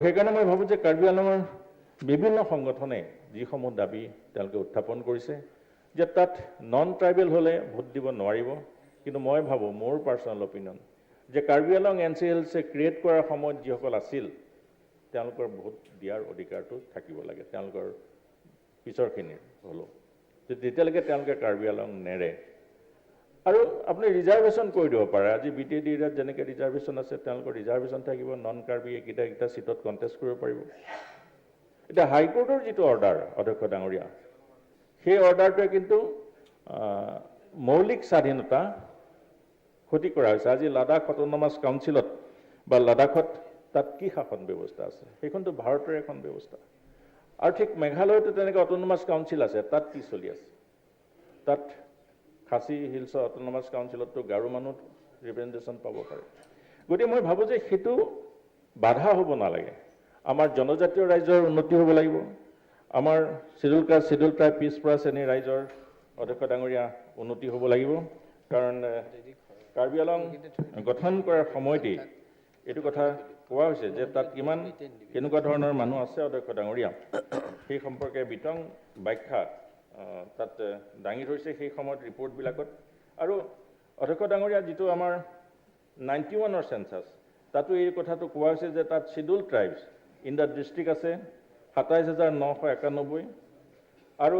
সেইকাৰণে মই ভাবোঁ যে কাৰ্বি আংলঙৰ বিভিন্ন সংগঠনে যিসমূহ দাবী তেওঁলোকে উত্থাপন কৰিছে যে তাত নন ট্ৰাইবেল হ'লে ভোট দিব নোৱাৰিব, কিন্তু মই ভাবোঁ, মোৰ পাৰ্চনেল অপিনিয়ন যে কাৰ্বি আংলং এন চি হিলছে ক্ৰিয়েট কৰাৰ সময়ত যিসকল আছিল, তেওঁলোকৰ ভোট দিয়াৰ অধিকাৰটো থাকিব লাগে, তেওঁলোকৰ পিছৰখিনিৰ হ'লেও, যেতিয়ালৈকে তেওঁলোকে কাৰ্বি আংলং নেৰে। আৰু আপুনি ৰিজাৰ্ভেশ্যন কৰি দিব পাৰে। আজি বি টি ডি এৰিয়াত যেনেকৈ ৰিজাৰ্ভেশ্যন আছে, তেওঁলোকৰ ৰিজাৰ্ভেশ্যন থাকিব, নন কাৰ্বি এইকেইটা এইকেইটা চিটত কণ্টেষ্ট কৰিব পাৰিব। এতিয়া হাইকোৰ্টৰ যিটো অৰ্ডাৰ, অধ্যক্ষ ডাঙৰীয়া, সেই অৰ্ডাৰটোৱে কিন্তু মৌলিক স্বাধীনতা ক্ষতি কৰা হৈছে। আজি লাডাখ অট'নমাছ কাউন্সিলত বা লাডাখত তাত কি শাসন ব্যৱস্থা আছে? সেইখনতো ভাৰতৰে এখন ব্যৱস্থা। আৰু ঠিক মেঘালয়তো তেনেকৈ অট'নমাছ কাউন্সিল আছে, তাত কি চলি আছে? তাত খাচী হিলছৰ অট'নমাছ কাউন্সিলততো গাৰো মানুহ ৰিপ্ৰেজেণ্টেশ্যন পাব পাৰে। গতিকে মই ভাবোঁ যে সেইটো বাধা হ'ব নালাগে। আমাৰ জনজাতীয় ৰাইজৰ উন্নতি হ'ব লাগিব, আমাৰ চিডিউল কাষ্ট, চিডিউল ট্ৰাইব, পিছপৰা শ্ৰেণীৰ ৰাইজৰ, অধ্যক্ষ ডাঙৰীয়া, উন্নতি হ'ব লাগিব। কাৰণ কাৰ্বি আংলং গঠন কৰাৰ সময়তেই এইটো কথা কোৱা হৈছে যে তাত কিমান কেনেকুৱা ধৰণৰ মানুহ আছে, অধ্যক্ষ ডাঙৰীয়া, সেই সম্পৰ্কে বিতং ব্যাখ্যা তাত দাঙি ধৰিছে সেই সময়ত ৰিপৰ্টবিলাকত। আৰু অধ্যক্ষ ডাঙৰীয়া, যিটো আমাৰ 91ৰ চেঞ্চাছ, তাতো এই কথাটো কোৱা হৈছে যে তাত schedule tribes in the district আছে 27,991 আৰু